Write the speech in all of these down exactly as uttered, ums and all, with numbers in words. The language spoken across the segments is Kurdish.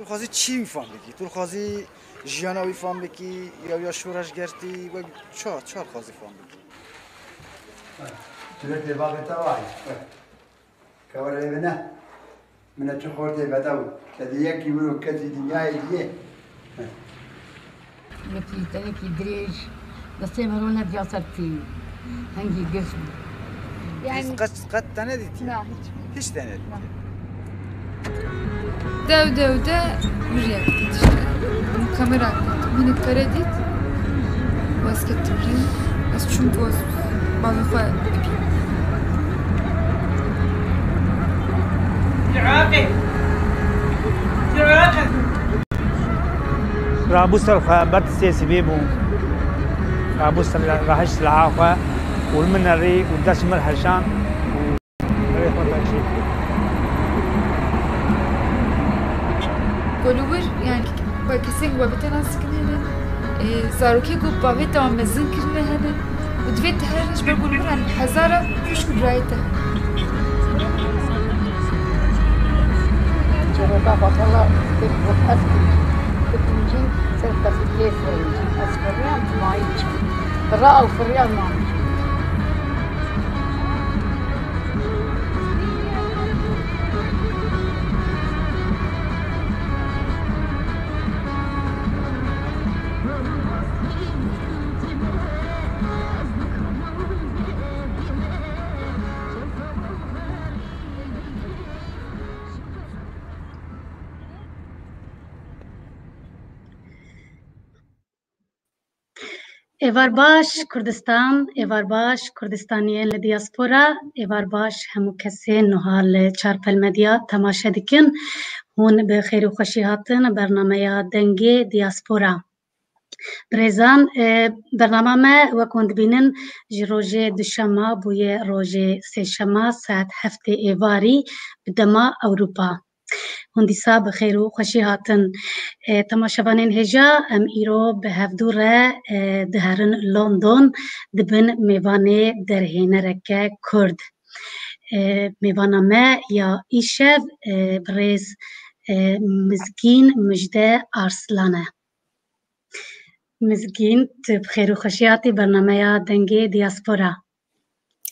Tu dixwazî çi wî fam bikî? Tu dixwazî jiyana wî fam bikî, ya ya şoreşgertî, wek ça, ça dixwazî fam bikî? Tu ne têbavê te vay. Kewere min e. Min e çi xortê veda û te di yekî wiro kesî dinyayê diyê. Yekî tenekî dirêj, destê min rûne diya ser tî. Hengî girs bû. Yani Hiç qet, qet te nedîtiye? Na, hiç. Hiç te nedîtiye? Na. Dew dew de huriyet işte. Kamera hinek pere dît. Basket tibrin. Ez çûm ku ez bavê xwe bibînim. Rabû ser xwe, ber sê sibê bû. Rabû ser, rahişt silaha xwe û li min nerî û dest min heşan û rê xwe berçî. Ku li wir, yani, kesên ku bavê te nas kirine hene, e, zarokê ku bavê te mezin kirine hene, û divê te her ji ber ku li wir, yani, hezara pişk û birayê te. Çîroka xwe xela pir xweş dikim. Dikincî ser qefiliyê sevincî. Ez firiyam tu mayî çi. Fira ew firiya mayî çi. Êvar baş Kurdistan, êvar baş Kurdistaniyên li diaspora, êvar baş hemû kesên nuha li Çarpel Medya temaşe dikin. Hûn bi xêr û xweşî hatin bernameya Dengê Diaspora. Birêzan, e, bernama me wek hûn dibînin ji rojê duşema bûye rojê sêşema saet heftê êvarî bi dema Ewropa. Hûn dîsa bi xêr û xweşî hatin. E, temaşevanên hêja, em îro bi hevdû re, e, diherin London, dibin mêvanê derhênereke Kurd. E, mêvana me ya îşev, e, birêz, e, Mizgîn Mijde Arslan e. Mizgîn, tu bi xêr û xweşî hatî bernameya Dengê Diaspora.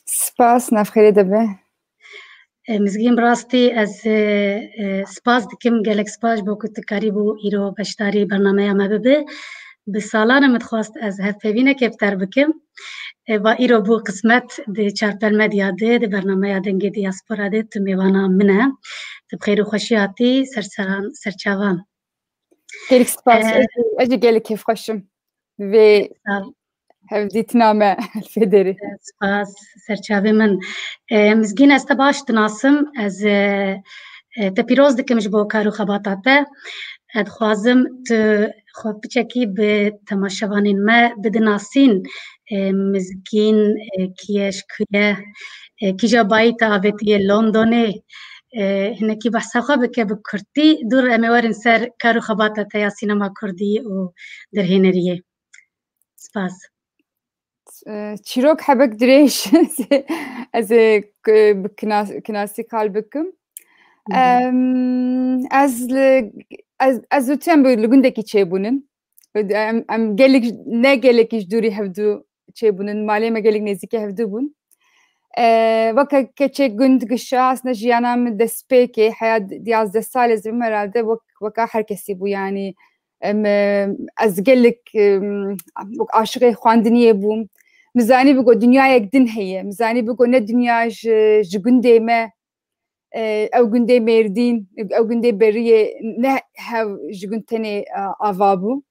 Spas, nav xêrê de be. E, Mizgîn, bi rastî ez, e, e, spas dikim, gelek spas ji bo ku tu karîbû îro beşdarî bernameya me bibe. Bi salan e min dixwest ez hevpeyvînekê bi te re bikim. E, va îro bû qismet di Çarpel Medya de, di bernameya Dengê Diaspora de tu mêvana min e. Tu bi xêr û xweşî hatî ser seran, ser çavan. Gelek spas. Ee, Ez, ez jî gelek kêfxweş im. Vê Sağ ol. Hevdîtina me li vê derê. Spas, serçavê min. Ee, Mizgîn, ez te baş dinasim. Ez, e, e, te pîroz dikim ji bo kar û xebata te. Ez dixwazim tu xwe piçekî bi temaşevanên me bidinasîn. Ee, Mizgîn, e, kî ye, ji ku ye, e, kîja bayî te avêtiye Londonê. E, hinekî behsa xwe bike bi kurtî. Dûr em ê werin ser kar û xebata te ya sînema kurdî û derhêneriyê. Spas. E, çîrok hebek dirêj. Ez ê k-, bi kinas-, kinasî qal bikim. Hı hı. Em, ez li, ez, ez û tu em li gundekî çêbûnin. Em, em gelek, ne gelekî ji dûrî hevdû çêbûnin. Malê me gelek nêzîkê hevdû bûn. E, weke keçê gund gişa, aslında jiyana min destpêkê, heya di-, di yazdeh sal ez bim herhalde wek, weka her kesî bû, yani, em, e, ez gelek, em, wek aşiqê xwendiniyê bûm. Min zanî bigo dinyayek din heye. Min zanî bigo ne dinya ji, ji gundê me, e, ew gundê Mêrdîn, ew gundê Beriyê ne hev ji gund tenê, e, ava bû.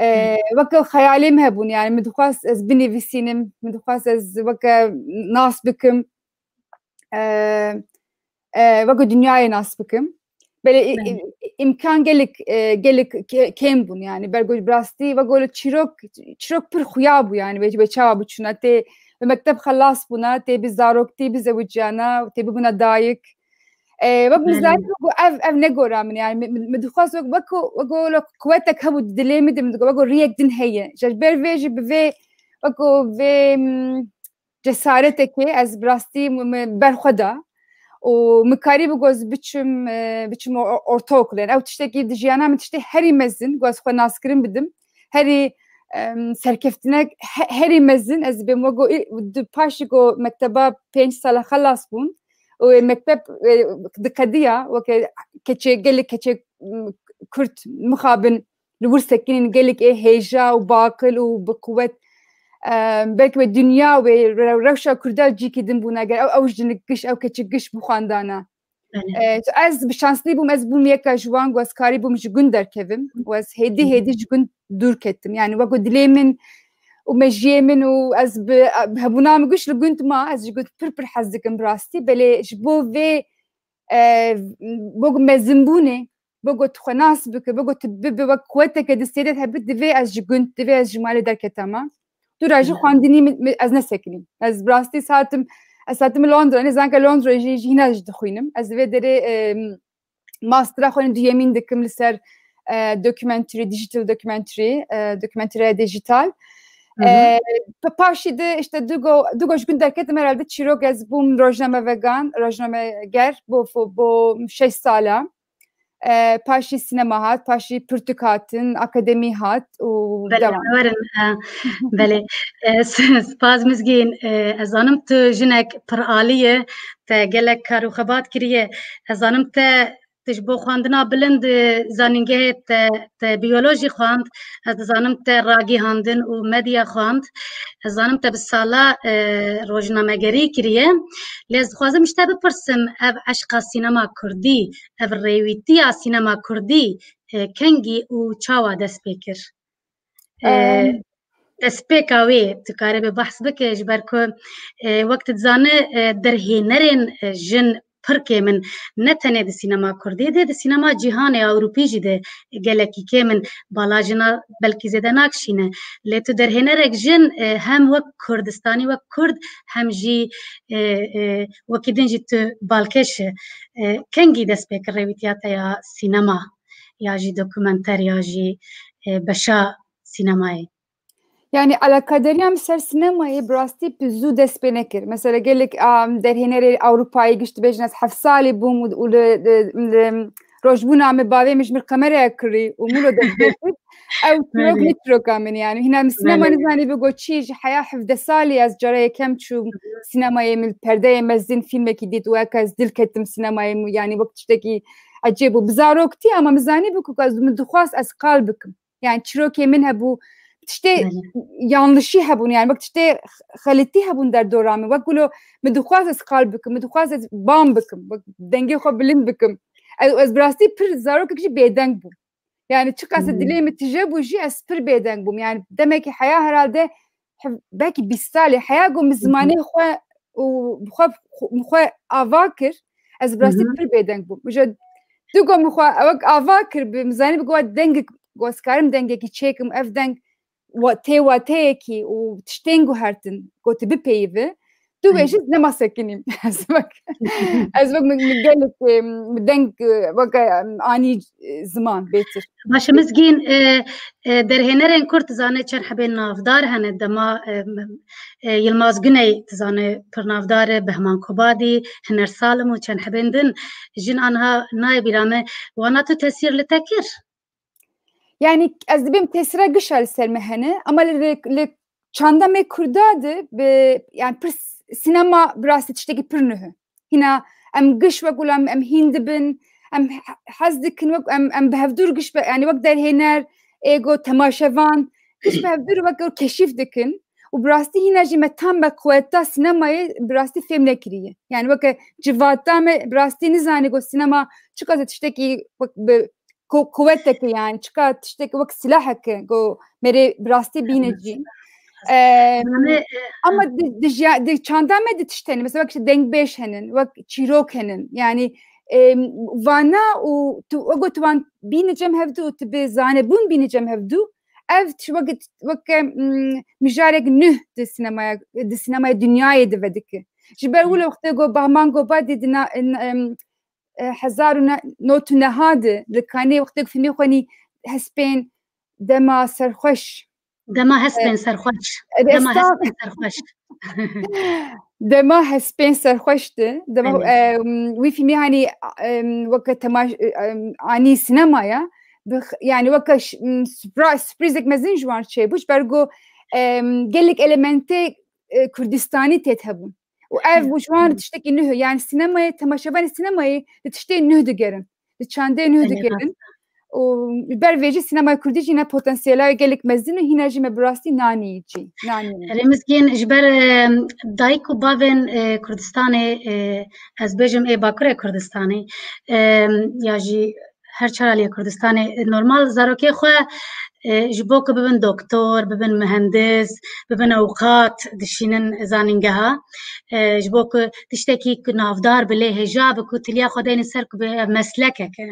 E, Hı. Weke xeyalê min hebûn, yani min dixwest ez binivîsînim, min dixwest ez weke nas bikim, e, e, weke dinyayê nas bikim. Belê î-, Belê. î-, îmkan gelek, e, gelek ke-, kêm bûn, yani ber ku bi rastî weke li çîrok, çîrok pir xuya bû, yani wê, wê çawa biçûna tê bi mekteb xelas bûna, tê bi zarok, tê bi zewiciyana, tê bibûna dayik. E, wek Belê. Min zanî ku ev, ev ne gora min, yani min, min, min dixwest wek, wek, wek, wek quwetek hebû di dilê min de, min digot, wek riyek din heye. Ji ber vê jî bi vê, wek vê, mm, cesaretekê ez bi rastî min, min ber xwe da. û min karî bi goz biçim, e, biçim o-, ortaokul. Yani ew tiştekî di jiyana min tiştê herî mezin, goz xwe naskirin bidim. Herî, em, serkeftinek, he-, herî mezin, ez bêm wego î-, di paşî ku mekteba pênc sala xelas bûn. Û mekteb, e, diqediya, weke keçê, gelek keçê, m, Kurd mixabin li wir sekinîn, gelek ê hêja û baqil û bi quwet, e, belkî wê dinya wê re-, rewşa Kurda cîkî din bûna ger ew, ew jinik giş, ew keçik giş bixwandana. Belê. E, ez bi şanslî bûm, ez bûm yeka ji wan ku ez karî bûm ji gund derkevim û ez hêdî hêdî ji gund dûr ketim. Yani wek ku dilê min û mejiyê min û ez bi, bi hebûna min giş li gund ma, ez ji gund pir pir hez dikim bi rastî. Belê ji bo vê, e, bo ku mezinbûnê, bo ku tu xwe nas bike, bo ku tu bibe wek quweteke di sêdê hebit, divê ez ji gund, divê ez ji malê derketama. Dûra jî xwendinî min, min, ez nesekinîm. Ez bi rastî satim, ez satim Londra, ne zanka Londra jî, jî hîna jî dixwînim. Ez vê derê, e, mastera xwe duyemîn dikim li ser, e, documentary, digital documentary, e, dokumentereya dijital. Hı hı. E, pa-, paşî de işte du go, du go ji gund derketim herhalde çîrok ez bûm rojnamevegan, rojnameger bo, bo, bo şeş sala. E, paşî sînema hat, paşî pirtûk hatin, akademî hat û Belê, devam. Werin, e, belê. E, s-, spas Mizgîn, e, ez zanim tu jinek piralî ye, te gelek kar û xebat kiriye. Ez zanim te, tu ji bo xwendina bilind, e, zanîngehê te, te biyolojî xwend, ez dizanim te ragihandin û medya xwend. Ez zanim te bi sala, e, rojnamegerî kiriye. Lê ez dixwazim ji te bipirsim, ev eşqa sînema kurdî, ev rêwîtiya sînema kurdî, e, kengî û çawa dest pê kir? E, Em. Destpêka wê tu karê bi behs bike, ji ber ku, e, wek tu dizane, e, derhênerên, e, jin pir kêm in. Ne tenê di sînema kurdî de, di sînema cîhanê, ewropî jî de gelekî kêm in. Bala jina belkî zêde nakişîne. Lê tu derhênerek jin, e, hem wek Kurdistanî, wek Kurd, hem jî, e, e, wekî din jî tu balkêş e. E, kengî dest pê kir rêwîtiya te ya sînema, ya jî dokumenter, ya jî, e, beşa sînemayê? Yani alakadariya min ser sînemayê bi rastî bi zû dest pê nekir. Mesela gelek, a, derhênerê Ewropayê giş dibêjin ez heft salî bûm û, û li, li, li rojbûna min bavê min ji min kameraya kirî û min lo dest pê kir. Ew çîrok Belê. ne çîroka min yani. Hîna min sînema Belê. nizanî bi got çi, ji heya hevdeh salî ez cara yekem çûm sînemayê, min perdeyê mezin fîlmekî dît û eka ez dil ketim sînemayê min, yani wek tiştekî ecêb û bi zaroktî, ama min zanî bi ku ez, min dixwast ez qal bikim. Yani çîrokê min hebû, tiştê Belê. yanlişî hebûn, yani wek tiştê xelitî hebûn derdora min. Wek gulo min dixwast ez qal bikim, min dixwast ez bam bikim, wek dengê xwe bilind bikim. Ez, ez bi rastî pir zarokek jî bêdeng bûm. Yani çiqas Hmm. dilê min tije bû jî ez pir bêdeng bûm. Yani demekî heya herhalde hev-, belkî bîst salê heya ku min Hı hı. zimanê xwe û xwe, xwe, xwe ava kir, ez bi rastî Hı hı. pir bêdeng bûm. Ji du ku min xwe ewek ava kir bi, min zanî bi ku dengek, ku ez karim dengekî çêkim, ev deng wa-, tê wateyekî û tiştên guhertin, ku tu bipeyivî, tu Aynen. bêjî nema sekinîm. Ez wek, ez wek min, min gelek, em, min deng, e, wek, em, anî, e, ziman bêtir. Baş e, Mizgîn, e, e, derhênerên Kurd dizane çend hebên navdar hene, dema, e, m-, e, Yilmaz Güney dizane pir navdar e, Behman Kobadî, Hiner Salim û çend hebên din. Jin anha nayê bîra me, wana tu tesîr li te kir? Yani ez dibêm tesîra gişa li ser me hene, ama li, li, li çanda me Kurda de bi, yani pir s-, sînema bi rastî tiştekî pir nuh e. Hîna em giş wek wila em, em hîn dibin, em he-, hez dikin wek em, em bi hevdûr giş be, yani wek derhêner, êgo, temaşevan, giş bi hevdûr wek keşîf dikin. Û bi rastî hîna jî me tam be quweta sînemayê bi rastî fêm nekiriye. Yani weke civata me bi rastî nizanî ku sînema çiqas tiştekî wek bi ku-, kuweteke yani, çika tiştek wek silaheke ku merê bi rastî bîne cî. Em, Yani, e, ama di, di jiya-, di çanda me di tişt hene, mesela wek işte dengbêj henin, wek çîrok henin. Yani, em, vana û tu, wek tu wan bîne cem hevdû û tu bi zanebûn bîne cem hevdû, ev ti-, wek, wek, em, mijarek nuh di sinemaya, di sinemaya dinyayê de vedike. Ji ber wilo wextê ku Bahman Gobadî di na-, em, e, hezar û nod û neh de li Kanê wextê ku fîlmê xwe nî hespên dema serxweş. Dema hespên E, serxweş. e, Dema estan- hespên serxweş. Dema hespên serxweş di, dema, Belê. em, wî fîlmê hanî, em, weke temaş-, em, anî sinemaya, bi x-, yani weke ş-, m, supra-, sürprizek mezin ji wan çêbû, ji ber ku, em, gelek elementê, e, Kurdistanî têt hebûn. Û ev Hı. ji wan Hı. tiştekî nuh, yani sinemayê, temaşevanê sinemayê di tiştê nuh digerin. Di çandê nuh Belê, digerin. rast e. Û ji ber vê jî sinemaya Kurdî jî ne potansiyela gelek mezin û hîna jî me bi rastî nanî jî. Nanî. Erê Mizgîn, ji ber, e, dayik û bavên, e, Kurdistanê, e, ez bêjim ê Bakurê Kurdistanê, e, ya jî her çar aliyê Kurdistanê, e, normal zarokê xwe, e, ji bo ku bibin doktor, bibin mihendis, bibin ewqat, dişînin zanîngeha. E, ji bo ku tiştekî ku navdar bi lê hêja bi ku tiliya xwe deynin ser ku bi ev meslekek e.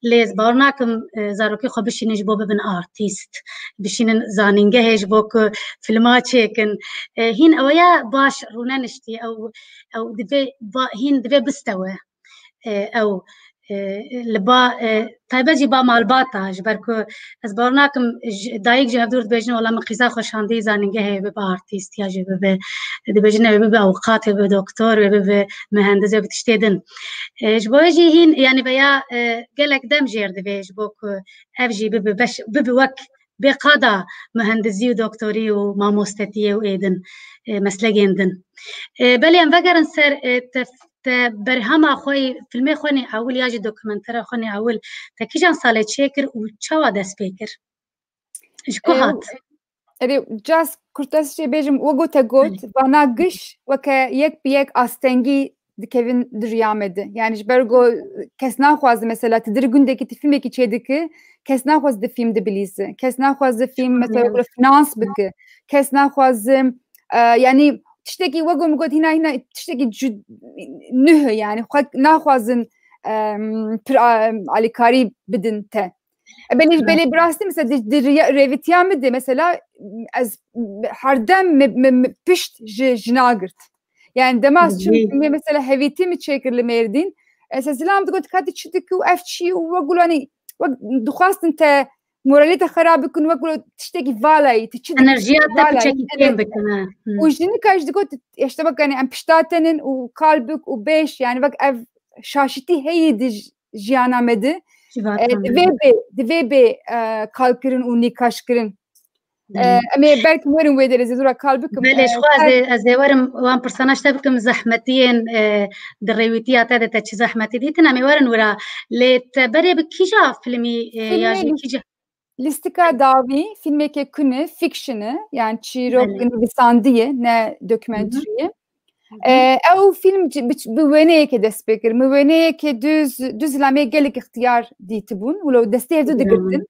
Lê ez bawer nakim, e, zarokê xwe bişînin ji bo bibin artîst, bişînin zanîngehê ji bo ku filma çêkin. E, hîn ew ya baş rûneniştî, ew, ew divê ba-, hîn divê bistewe. E, ew, e, li ba, e, taybet jî ba malbata, ji ber ku ez bawer nakim ji, dayik ji hevdûr dibêjin, wela min qîza xwe şandî zanîngehê, bibe artîst ya jî bibe, dibêjin ew bibe ewqat, wê bibe doktor, wê bibe mihendis, wê bibe tiştê din. E, ji bo wê jî hîn, yani veya, e, gelek dem jêr divê ji bo ku ev jî bibe beş, bibe wek bê qada mihendisî û doktorî û mamostetiyê û ê din, e, meslekên din. E, belê em vegerin ser, e, te, te berhema xwe yî, filmê xwe nê ewil ya jî dokumentera xwe nê ewil te kîjan salê çêkir û çawa dest pê kir? Ji ku E, hat? Erê, cas kurtasî bêjim, wek ku te got, Belê. vana giş weke yek bi yek astengî dikevin di riya me de. Yani ji ber ku kes naxwaze mesela tu dir gundekî tu filmekî çêdiki, kes naxwaze di fîlm dibilîzi. Kes naxwaze fîlm mesela Belê. wek finans biki. Kes naxwaze, e, yani tiştekî wek ku min got hîna hîna tiştekî cu-, nuh yani xwe naxwazin, em, pir, em, alîkarî bidin te. E, belê, Hı. belê bi rastî mesela di, di riya-, rêvîtiya min de mesela ez herdem me, me, me pişt ji jina girt. Yani dema ez çûm Hı. me mesela hevîtî min çêkir li Mêrdîn. Ez zilam digot ka tu çi dikî û ev çi û wek gulanî wek dixwastin te moralê te xerab bikin, wek gulo tiştekî valayî, tu çi dikî Enerjiya te valayî, piçekî evet. kêm bikin, ha. Hı. Û jinika jî digot, işte bak, yani em pişta tenin û kal bik û bêş, yani wek ev şaşitî heyî di j-, jiyana me de. Civata E, me. divê bê, divê bê, e, kalkirin û nîkaşkirin. E, Belê. em ê belkî werin wê derê zêdora kal bikim. Belê, E, ji xwe ez ê, ez ê werim wan pirsana ji te bikim, zehmetiyên, e, di rêwîtiya te de te çi zehmetî dîtin, em ê werin wira. Lê te berê bi kîja filmî, e, ya Filmê jî li-, kîja Lîstika dawî, filmeke kune, fiction e, yani çîrok Belê. nivîsandî ye, ne Hı hı. dokumenterî ye. Hı hı. E, ew film ci-, bi, bi wêneyeke dest pê kir. Min wêneyeke duz, duz zilamê gelek ixtiyar dîtibûn. Wilo destê hevdu Hı. digirtin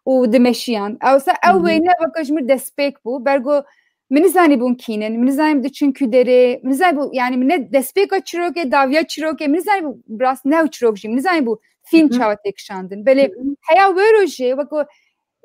û dimeşiyan. Ewsa ew Hı hı. wêne weke ji min destpêk bû. Bergo min nizanîbûn kînin, min nizanîbû diçin ku derê, min nizanîbû, yani min ne destpêka çîrokê, dawiya çîrokê, min nizanîbû bi rast ne ew çîrok jî, min nizanîbû fîlm Hı hı. çawa tê kişandin. Belê Hı hı. heya wê rojê, weko,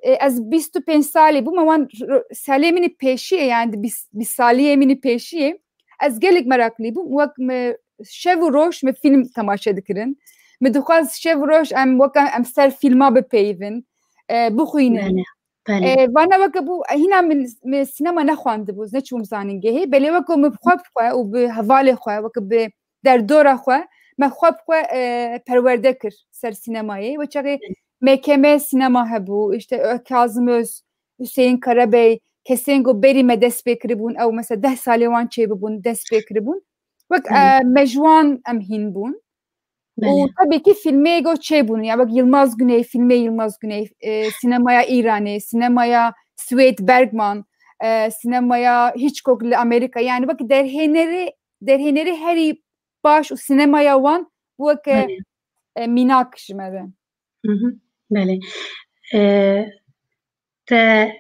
e, ez bîst û pênc salî bûme, wan ro-, salê min ê pêşiyê, yani di bîst, bîst saliyê min ê pêşiyê, ez gelek meraklî bûm. Wek me şev û roj me fîlm temaşe dikirin. Me dixwaz şev û roj em wek em ser fîlma bipeyivin, e, bixwînin. Belê, belê. E, vana weke bû, e, hîna min, min sînema nexwandibû, ez neçûm zanîngehê. Belê weke min bi xwe bi xwe û bi hevalê xwe, weke bi derdora xwe, me xwe bi xwe, e, perwerde kir ser sînemayê. Wê çaxê Belê. M K M sînema hebû, işte, e, Kazım Öz, Hüseyin Karabey, kesên ku berî me dest pê kiribûn, ew mesela deh salê wan çêbibûn, dest pê kiribûn. Wek, Belê. e, me ji wan em hîn bûn. Û Belê. tabii ki filmê go çêbûn, ya wek Yılmaz Güney, filmê Yılmaz Güney, e, sinemaya Îranê, sinemaya Swêd Bergman, e, sinemaya Hitchcock li Amerîka. Yani wek derhênerê, derhênerê herî baş û sinemaya wan bû weke, Belê. e, mînak ji me re. Hı hı. Belê. E, te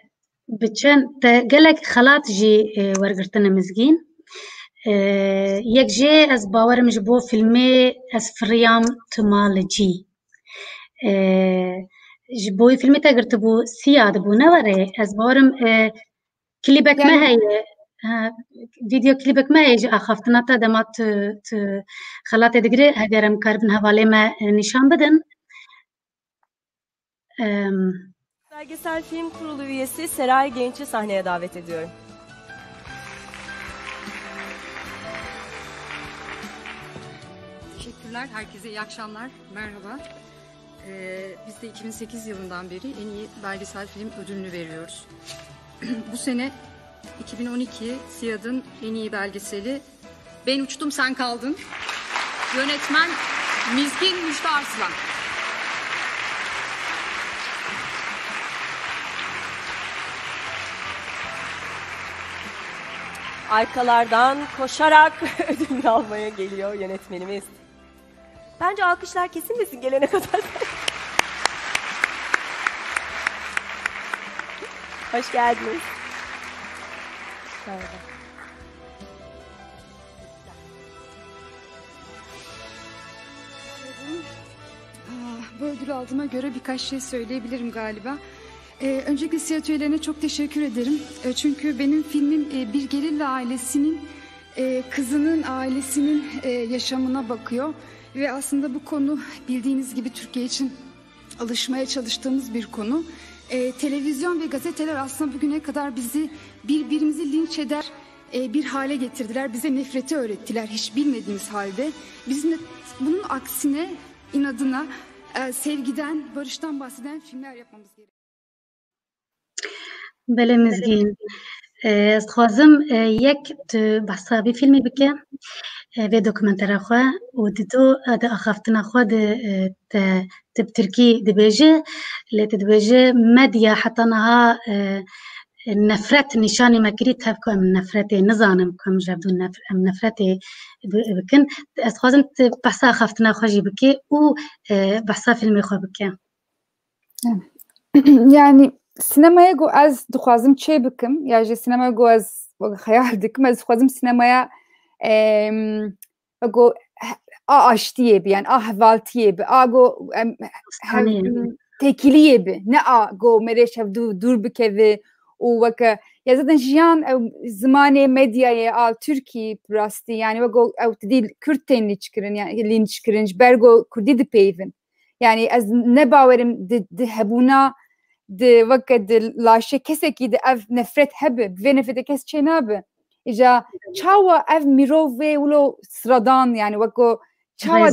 bi çend, te gelek xelat jî, e, wergirtine Mizgîn. E, yek jê ez bawerim ji bo filmê Ez firiyam tu ma li cî. E, ji bo wî filmê te girtibû, siya dibû, ne werê. Ez bawerim, e, klîbek me Yani heye. Ha, video klîbek me heye ji axaftina te dema tu, tu xelatê digirî. Heger em karibin hevalê me, e, nîşan bidin. Em, Belgesel Film Kurulu üyesi Seray Genç'i sahneye davet ediyorum. Herkese iyi akşamlar, merhaba. Ee, biz de iki bin sekiz yılından beri en iyi belgesel film ödülünü veriyoruz. Bu sene iki bin on iki SİAD'ın en iyi belgeseli Ben Uçtum Sen Kaldın. Yönetmen Mizgin Müjde Arslan. Arkalardan koşarak ödülünü almaya geliyor yönetmenimiz. Bence alkışlar kesilmesin gelene kadar. Hoş geldiniz. Ah, bu ödül aldığıma göre birkaç şey söyleyebilirim galiba. Ee, öncelikle SİAD üyelerine çok teşekkür ederim. Ee, çünkü benim filmim e, bir gerilla ailesinin e, kızının ailesinin e, yaşamına bakıyor. Ve aslında bu konu bildiğiniz gibi Türkiye için alışmaya çalıştığımız bir konu. E, televizyon ve gazeteler aslında bugüne kadar bizi birbirimizi linç eder e, bir hale getirdiler. Bize nefreti öğrettiler hiç bilmediğimiz halde. Bizim de bunun aksine inadına e, sevgiden, barıştan bahseden filmler yapmamız gerekiyor. Belê Mizgîn. Ez dixwazim yek tu behsa vî fîlmê bike, vê dokumentera xwe û dido di axaftina xwe di te tu bi tirkî dibêje, lê tu dibêje medya heta niha nefret nîşanî me kirî, tev ku em nefretê nizanin ku em ji hevdû em nefretê bikin. Ez dixwazim tu behsa axaftina xwe jî bike û behsa fîlmê xwe bike. Yani sinemaya ku ez dixwazim çê bikim ya jî sinemaya ku ez xeyal dikim, ez dixwazim sinemaya em, ku a aştiyê bi, yani a hevaltiyê bi, a ku em, hev, tekiliyê bi, ne a ku merêş hevdû dûr bikeve û weke ya zaten jiyan ew zimanê medyayê a Tirkî bi rastî, yani weke ew dî Kurd tên lîçkirin, yani lîçkirin ji ber ku Kurdî dipeyvin. Yani ez ne bawerim di, di hebûna di weke di laşê kesekî di ev nefret hebe, bi vê nefretê kes çê nabe. Îca çawa ev mirov vê wilo sıradan, yani weko çawa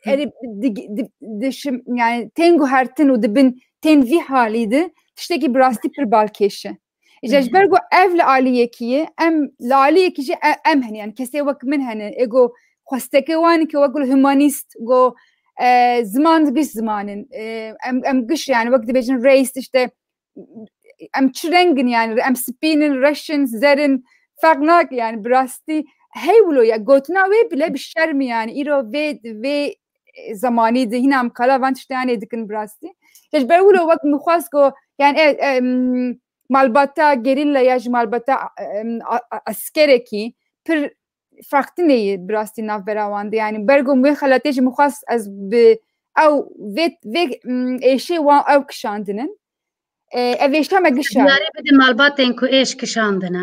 erê di, di, di, şim, yani tên guhertin û dibin tên vî halî di tiştekî bi rastî pir balkêş e. Îca ji ber ku ev li aliyekî ye, em li aliyekî jî e- em hene, yani kesê wek min hene, ê ku xwesteke wan ke wek humanîst, ku e, ziman giş ziman in. E, em, em giş yani wek dibêjin race işte em çi reng in yani, em spîn in, reş in, zer in, ferq nake yani bi rastî hey wilo ya gotina wê bile bi şerm e yani îro vê vê zemanî de hîna em qala van tişteyanê dikin bi rastî. Ya ji ber wilo wek min xwest ku yani e, em, malbata gerîla ya jî malbata em, a- a- eskerekî pir ferqtinê ye bi rastî navbera wan de. Yani ber ku wê xelatê jî min xwest ez bi ew vê vê m, êşê wan ew kişandinin. E, ev êşa me giş e. Diyarî bide malbatên ku êş kişandine.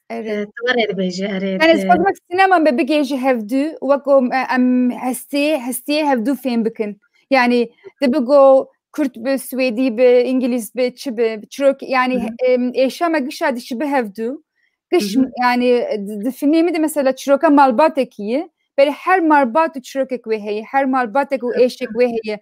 Evet. E, tu were dibêje erê. Yani ez xwazim sinema me bigêje hevdû, wek ku em hestiyê, hestiyê hevdû fêm bikin. Yani dibe ku Kurd bi, Swêdî bi, Îngilîz bi, çi bi, çirok yani em, êşa me gişa dişibe hevdû. Giş yani di, di filmê min de mesela çiroka malbatekî ye. Belê her malbat û çirokek wê heye, her malbatek û êşek wê heye.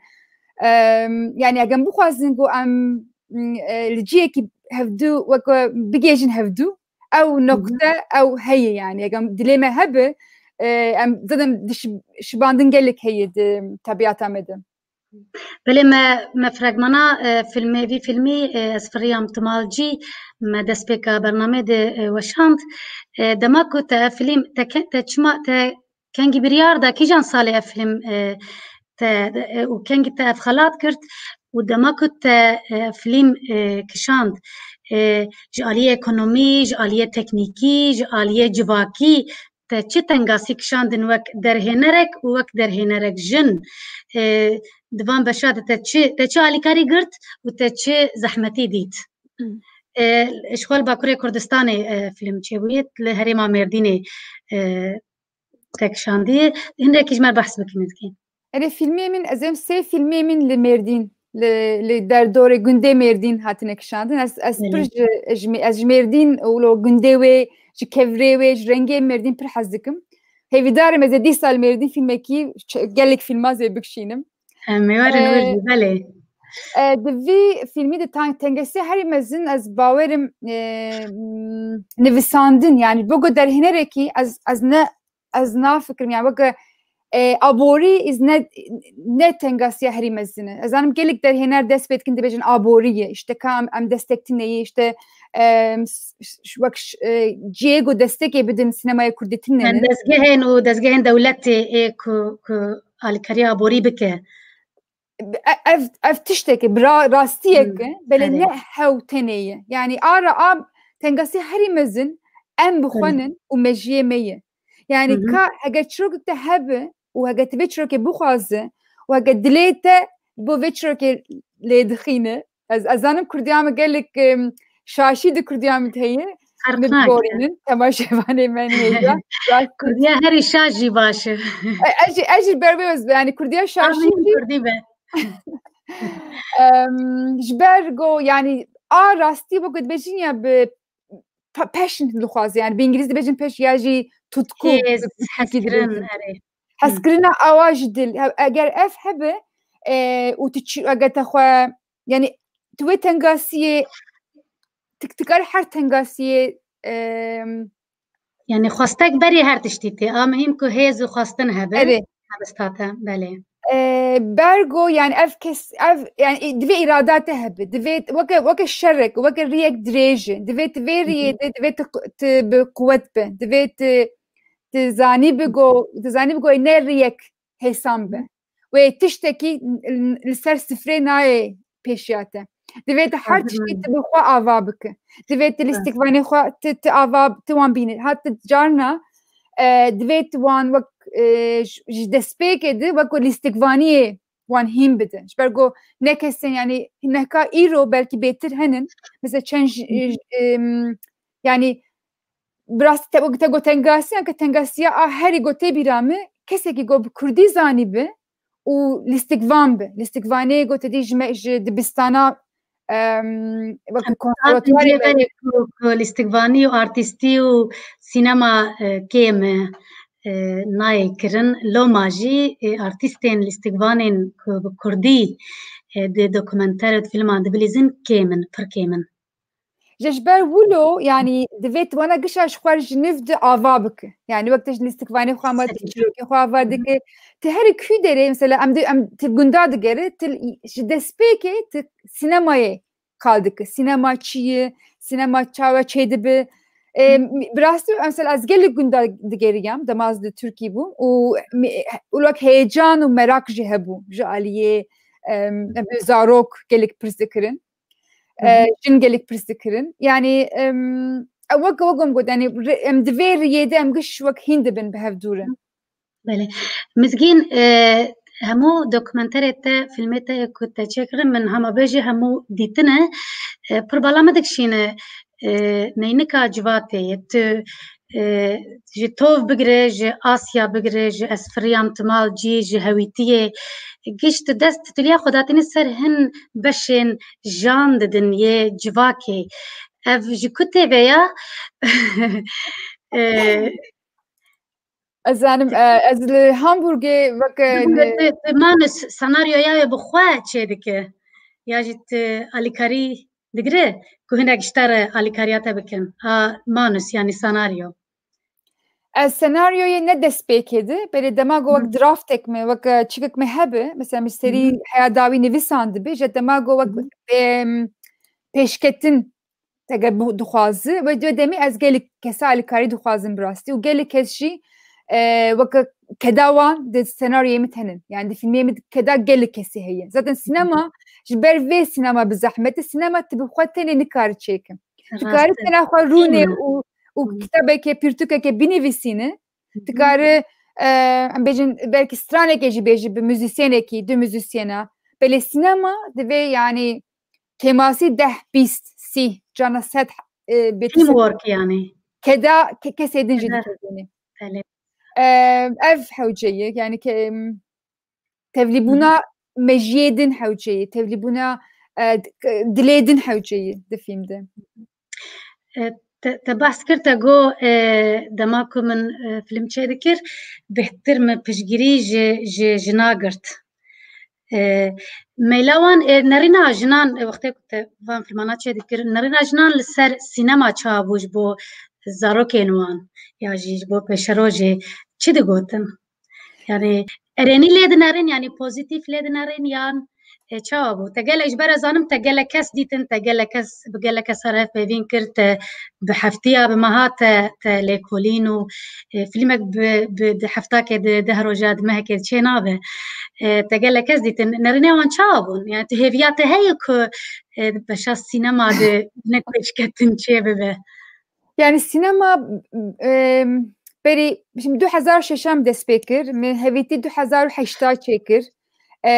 Em, yani eger em bixwazin ku em m, e, li cihekî hevdû wek bigêjin hevdû, ew noqte ew heye yani. Eger dilê me hebe, e, em zaten diş-, şibandin gelek heye di tebîata me de. Belê me, me fragmana e, filmê, vî filmî e, ez firiyam Timalcî, me destpêka bernamê de e, weşand. E, dema ku te film, te, ke- te çima, te kengî biryar da, kîjan salê ev film e, te e, û kengî te ev xelat girt û dema ku te e, film e, kişand e, ji aliyê ekonomî, ji aliyê teknîkî, ji aliyê civakî te çi tengasî kişandin wek derhênerek û wek derhênerek jin? E, di van beşa de te çi, te çi alîkarî girt û te çi zehmetî dît? E, ji xwe li Bakurê Kurdistanê e, film çêbûye, li herêma Mêrdînê e, te kişandiye. Hindekî ji me behs bikin, Mizgîn. Erê, filmê min, ez êm sê filmê min li Mêrdîn, li, li derdorê gundê Mêrdîn hatine kişandin. Ez, ez pir ji, ji, ez ji Mêrdîn û lo gundê wê, ji kevirê wê, ji rengê Mêrdîn pir hez dikim. Hêvîdar im ez ê dîsa li Mêrdîn fîlmekî ç- gelek fîlma zê bikişînim. Em ê werin Ee, wir jî, belê. E, di vî fîlmî de tang-, tengesiya herî mezin ez bawerim, e, m, nivisandin, yani bo ku derhênerekî ez, ez ne, ez nafikirim, yani weke, e, aborî iz ne, ne tengasiya herî mezin e. Ez zanim gelek derhêner dest pê dikin dibêjin aborî ye, işte ka em, em destek tine ye, işte, e, s- s- wek ş- e, cihê ku destekê bidin sinemaya kurdî tine Em ne. dezgehên û dezgehên dewletê ê ku, ku alîkariya aborî bike. E- ev, ev tişteke, bi ra- rastiyeke, Hmm, belê erê. Ne hew tenê ye. Yani ara a tengasiya herî mezin em bi xwe Erê. nin û mejiyê me ye. Yani Hı hı. Ka hege çirokek te hebe û hege tu vê çirokê bixwaze û hege dilê te bo vê çirokê lê dixîne. Ez, ez zanim kurdiya me gelek, em, şaşî di kurdiya me de heye. Min Ferqnak. Gorînin, temaşevanê me hêja. Rastî Kurdiya herî şaş jî baş e. E, ez jî, ez jî ber wê ez, yani kurdiya şaşî Amin jî, kurdî be. em, ji ber go, yani a rastî bo ku dibêjin ya bi pa- passion dixwaze, yani bi îngilîzî dibêjin passion ya jî tutku, Hêz, bi Tirkî hezkirin, dibêjin. Erê. Hezkirina awa ji dil, he- eger ev hebe, e, û tu çi, eger te xwe, yani tu wê tengasiyê, tu, tu karî her tengasiyê, em, Yani xwestek berî her tiştî tê. A muhîm ku hêz û xwestin hebe. Erê. Hevista te, belê. E, bergo, yani ev kes, ev, yani i- divê îrada te hebe, divê weke, weke şerek, weke riyek dirêj e, divê tu vê Hı hı. riyê de, divê tu, tu bi quwet be, divê tu, tu zanî bi go, tu zanî bi go ne riyek hêsan be. Wê tiştekî li ser sifrê nayê pêşiya te. Divê tu her tiştî tu bi xwe ava bike. Divê tu lîstikvanê xwe tu, tu ava, tu wan bîne. Ha tu carna, e, divê tu wan wek, e, ji, ji destpêkê de wek ku lîstikvaniyê wan hîn bide. Ji ber ku ne kesên, yani nehka îro belkî bêtir henin. Mesela çend ji, ji, em, yani bi rastî te, te got tengasiyan ke tengasiya a herî got tê bîra min, kesekî got bi kurdî zanî bi û lîstikvan bi. Lîstikvanê got te dî ji me, ji dibistana, em, wek konservatuarê me. Ku, ku lîstikvanî û artîstî û sînema, e, kêm e, e, nayê kirin. Loma jî, e, artîstên lîstikvanên ku bi kurdî, e, di dokumenter û di filman dibilîzin kêm in, pir kêm in. Ji, ji ber wilo, yani divê tu wana gişa ji xwe ji nûv di ava bike. Yani wek te ji lîstikvanê xwe ama tu çîrokê xwe ava dike. Tu herî kû derê, mesela em di, em tu gunda digere, tu ji destpêkê tu sînemayê qal dike. Sînema çi ye? Sînema çawa çêdibe? E, bi rastî mesela ez gelek gunda digeriyam, dema ez di Tirkî bûm û mi- û wek heyecan û merak jî hebû ji aliyê, em, em, zarok gelek pirs dikirin. E, jin gelek pirs dikirin. Yani, em, ew wek, wek em got, yani re- em di vê riyê de em giş wek hîn dibin bi hev dû re. Belê. Mizgîn, e, hemû dokumenterê te, filmê te ku te çêkirin, min hema bêjî hemû dîtine. E, pir bala me dikişîne, e, neynika civatê ye. Tu, e, ji tov bigire, ji Asya bigire, ji ez firiyam tu mal cî, ji hewîtiyê. Giş tu dest tu tiliya xwe datînî ser hin beşên jan didin yê civakê. Ev ji ku tê ve ya? E, Ez zanim, e, ez li Hamburgê weke, e, tu, tu manus senaryoya wê bi xwe çê dike? Ya jî tu alîkarî digire ku hinek ji te re alîkariya te bikin? A manus, yanî senaryo. Ez senaryoyê ne destpêkê de, belê dema ku wek draftek me, wek, e, çikek me hebe, mesela min serî heya dawî nivîsan dibe, ji dema ku wek, em, pêşketin tege bu-, dixwazi, wê, wê demê ez gelek kesa alîkarî dixwazim bi rastî û gelek kes jî, e, weke keda wan di senaryoyê min tenin. Yani di filmê min keda gelek kesê heye. Zaten sînema, ji ber vê sînema bi zehmet e. Sînema tu bi xwe tenê nikare çêke. Tu karî tena xwe rûnê û, û kitabeke, pirtûkeke binivîsîne. Tu karî, e, em bêjin, belkî stranekê jî bêjî bi muzîsyenekî, du muzîsyena. Belê sînema divê, yani, kêmasî deh, bîst, sî, carna sed, e, bê tu sed. Teamwork yani. Keda ke-, kesê din jî dikevîne. Belê. E, ev hewce ye, yani ke-, em, tevlîbûna mejiyê din hewce ye, tevlîbûna, e, d-, dilê din hewce ye di fîlm de. E, Te, te behs kir, te got, e, dema ku min, e, film çêdikir, bêhtir min piştgirî ji, ji jina girt. E, meyla wan, e, nerîna jinan, e, wextê ku te van filmana çêdikir, nerîna jinan li ser sînema çawa bû ji bo zarokên wan ya jî ji bo pêşerojê çi digotin? Yani erênî lê dinerin, yani pozîtîf lê dinerin yan, e, çawa bû? Te gelek, ji ber ez zanim te gelek kes dîtin, te gelek kes, bi gelek kes re hevpeyvîn kir, te bi heftiya, bi meha te, te lêkolîn û, e, filmek bi, bi di heftakê, di deh roja, di mehekê çê nabe. E, te gelek kes dîtin. Nerînê wan çawa bûn? Yani tu hêviya te heye ku, e, di beşa sînema de ne pêşketin çê bibe? Yani sînema, e, berî, şimdi du hezar şeş em dest pê kir, min hevîtî du hezar û heşta çêkir. E,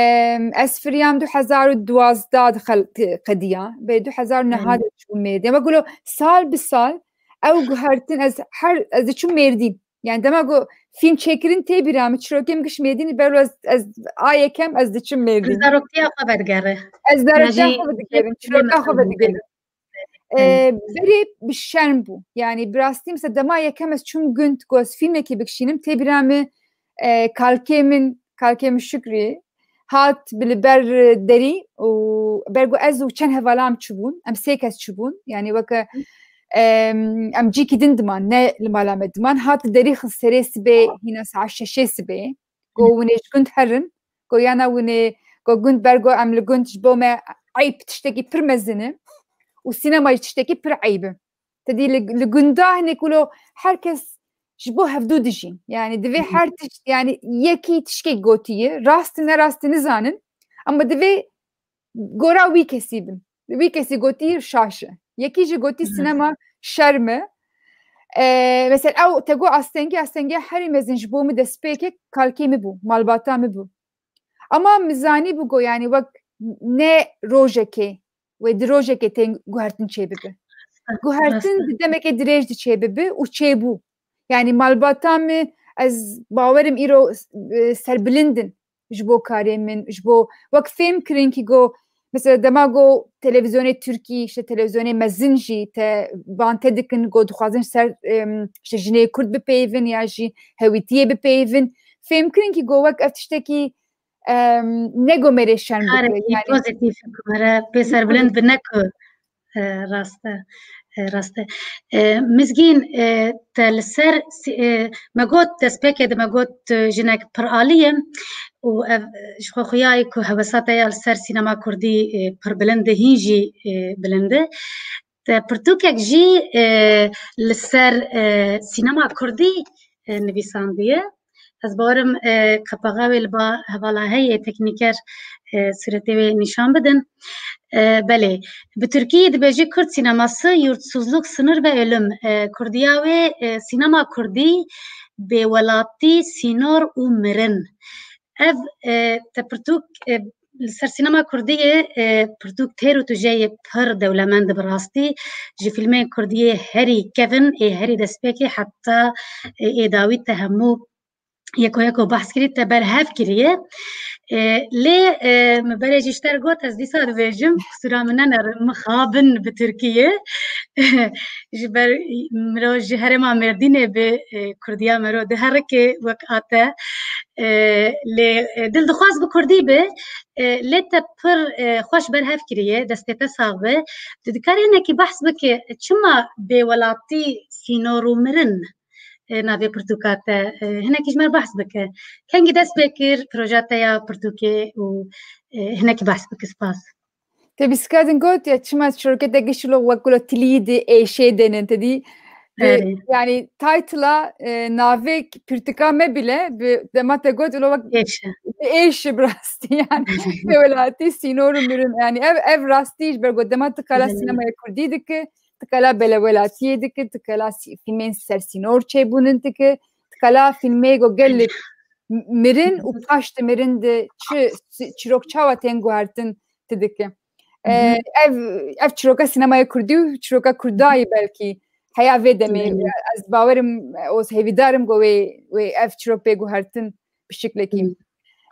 ez firiyam du hezar û duwazdeh de xel-, qediya. Berî du hezar û neh de çû Mêrdîn. Ama gulo sal bi sal ew guhertin, ez her, ez diçûm Mêrdîn. Yani dema ku film çêkirin tê bîra min, çirokê min giş Mêrdîn, ber ez, ez a yekem ez diçim Mêrdîn. Zaroktiya xwe vedigere. Ez zaroktiya xwe vedigerim, çiroka xwe vedigerim. E, berê bi şerm bû. Yani bi rastî mesela dema yekem ez çûm gund ku ez filmekê bikişînim, tê bîra min, e, kalkê min, kalkê min Şükrî hat bi li ber derî û ber ku ez û çend hevala em çûbûn, em sê kes çûbûn. Yani weke, em, em cîkî din diman, ne li mala me diman. Hat derî xist serê sibê, hîna saet şeşê sibê. Go winê ji gund herin, go yana winê, go gund ber go em li gund ji bo me eyb tiştekî pir mezin e û sînema jî tiştekî pir eyb e. Te dî li, li gunda hinek wilo her kes ji bo hevdû dijîn. Yani divê her tişt, yani yekî tişkek gotiye, rast e ne rast e nizanin, ama divê gora wî kesî bin. Wî kesî gotî şaş e. Yekî jî gotî sînema şerm e. E, mesela ew te got astengî, astengî herî mezin ji bo min destpêkê kalkê min bû, malbata min bû. Ama min zanî bû go, yani wek ne rojekê wê di rojekê tên guhertin çêbibe. Guhertin di demekê dirêj de çêbibe û çêbû. Yani malbata min, ez bawerim îro, e, serbilind in ji bo karê min, ji bo wek fêm kirin kî go, mesela dema go televîzyonê Tirkî, işte televîzyonê mezin jî te bante dikin, go dixwazin ser, em, işte jinê Kurd bipeyivin ya jî hewîtiyê bipeyivin. Fêm kirin kî go wek ev tiştekî, em, ne go merê şerm bike. Karek yani pozîtîf ku mere pê serbilind bi ne ku, e, rast e, e, rast e. E, Mizgîn, e, te li ser sî-, e, me got destpêkê de me got tu jinek pir alî ye û ev, e, ji xwe xuyayê ku hewesa te ya li ser sînema kurdî, e, pir bilind e, hîn jî, e, bilind e. Te pirtûkek jî, e, li ser, e, sînema kurdî, e, nivîsandiye. Ez bawerim, e, qepaxa wê li ba hevala heye teknîker, e, sûretê wê nîşan bidin. E, belê, bi tirkî dibêje Kürt sineması yurtsuzluk, sınır ve ölüm. E, kurdiya wê, e, sînema kurdî, bêwelatî, sînor û mirin. Ev, e, te pirtûk, e, li ser sînema kurdî ye, e, pirtûk têr û tûje ye pir dewlemend bi rastî. Ji fîlmên kurdî yê herî kevin, ê herî destpêkê heta, e, ê dawî te hemû yeko yeko behs kirî, te berhev kiriye. E, lê, e, min berê jî ji te re got, ez dîsa dibêjim, qisûra min nenerin, mixabin bi tirkî ye. Ji ber miro ji herêma Mêrdînê bi, e, kurdiya miro diherike wek a te. E, lê, e, dil dixwaz bi kurdî be, e, lê te pir, e, xweş berhev kiriye, destê te sax be. Tu dikarî hinekî behs bike, çima bêwelatî, sînor û mirin, e, navê pirtûka te, e, hinekî ji me behs bike. Kengî dest pê kir proja te ya pirtûkê û, e, hinekî behs bike. Spas. Te bîskadin got ya çima çirokê te gişilo wek gulo tilî di êşê denin te dî. Erê. Yani title'a, e, navê pirtûka me bile bi dema te got ulo wek êşe. Êşe bi rastî yani. Bêwelatî, sînor û mirin. Yani ev, ev rastî ji ber got dema tu kala sinemaya kurdî dike, tu kala bêwelatiyê dike, tu kala sî-, fîlmên ser sînor çêbûnin dike, tu kala fîlmê go gelek m-, mirin û paştî mirin de çi, si-, çirok çawa tên guhertin ti dike. E, ev, ev çiroka sinemaya kurdî û çiroka kurdayî belkî heya vê demê. Ez bawerim, e, oz hêvîdarim go wê, wê ev çirok bê guhertin bi şiklekî.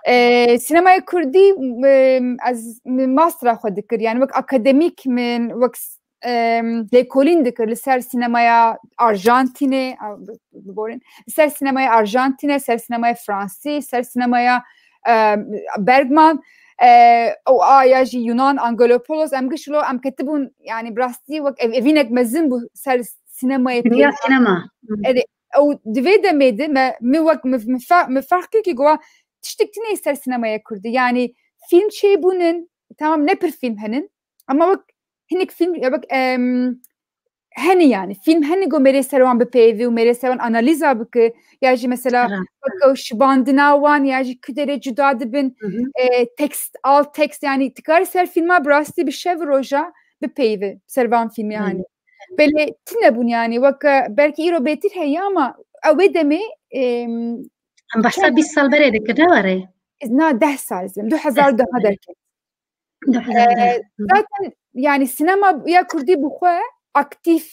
E, sinemaya kurdî, e, ez mastera xwe dikir. Yani wek akademîk min, wek s-, em, lêkolîn dikir li ser sînemaya Arjantînê, a, bi-, biborin, li ser sînemaya Arjantînê, ser sînemaya Fransî, ser sînemaya, em, Bergman, e, û a ya jî Yunan, Angelopoulos, em giş lo em ketibûn, yani bi rastî wek ev-, evînek mezin bû ser sînemayê. Dünya pêdiviya sînema. Hı. Erê, ew di vê demê de me, min wek, min, min fe-, min ferq kir ki gova tiştek tune ser sînemaya Kurdî. Yani fîlm çêbûnin, tamam, ne pir fîlm henin, ama wek hinek fîlm, ya wek, em, hene yani. Fîlm hene ku mêrê ser wan bipeyivî û mêrê ser wan analîza bike. Ya jî mesela Ra. wek ew şibandina wan ya jî ku derê cuda dibin, Hı hı. e, tekst, alt tekst, yani tu karî ser fîlma bi rastî bi şev roja bipeyive ser van fîlmê Hı. hani. Belê tune bûn yani. Wek, e, belkî îro bêtir heye ama ew wê demê, em, Em behsa çend bîst sal berê dikir, ne were? Na, deh sal, du hezar deh derket. Ee, zaten yani sinema ya Kurdî bi xwe aktîf,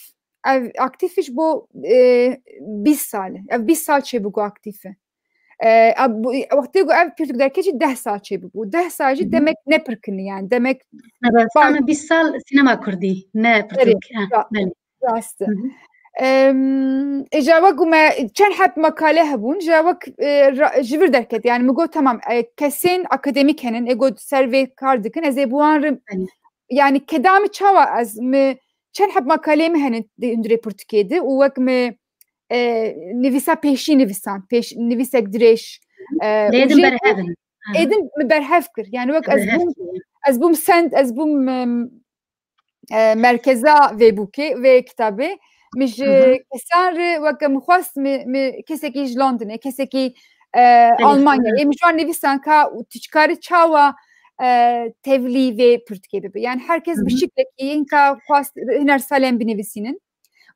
ev aktîf ji bo, e, bîst sal e. Ev bîst sal çêbû ku aktîf e. Ee, ev bu, wextê ku ev pirtûk derket jî deh sal çêbûbû. Deh sal jî Hı hı. demek ne pir kin e yani. Demek Evet, baş- ama bîst sal sinema Kurdî, ne Erê, pirtûk. Ha, ra-, belê. Rast e. Hı hı. Em, îja wek ku me çend heb makale hebûn, îja wek, e, ra-, ji vir derket. Yani min got, tamam, e, kesên akademîk henin, ê got ser vê kar dikin, ez ê bi wan re, Belê. yani kedamî çawa ez, mi çend heb makaleyê min henin di hundirê pirtûkê de û wek mi, e, nivîsa pêşî nivîsan, pêş, nivîsek dirêj, e, Lê û din jê berhev in. Aha. Êdin mi berhev kir. Yani wek ez Berhev bûm, kir. ez bûm send, ez bûm, em, e, merkeza vê bûkê, vê kitabê. Min ji Hı hı. kesan re weke min xwest, mi, mi kesekî ji Londonê, kesekî, e, Belê, Almanyayê, hı. min ji wan nivîsan ka û tu çikarî çawa, e, tevlî vê pirtûkê bibe. Yani her kes Hı hı. bi şiklekî înka xwest Huner Salem binivîsînin.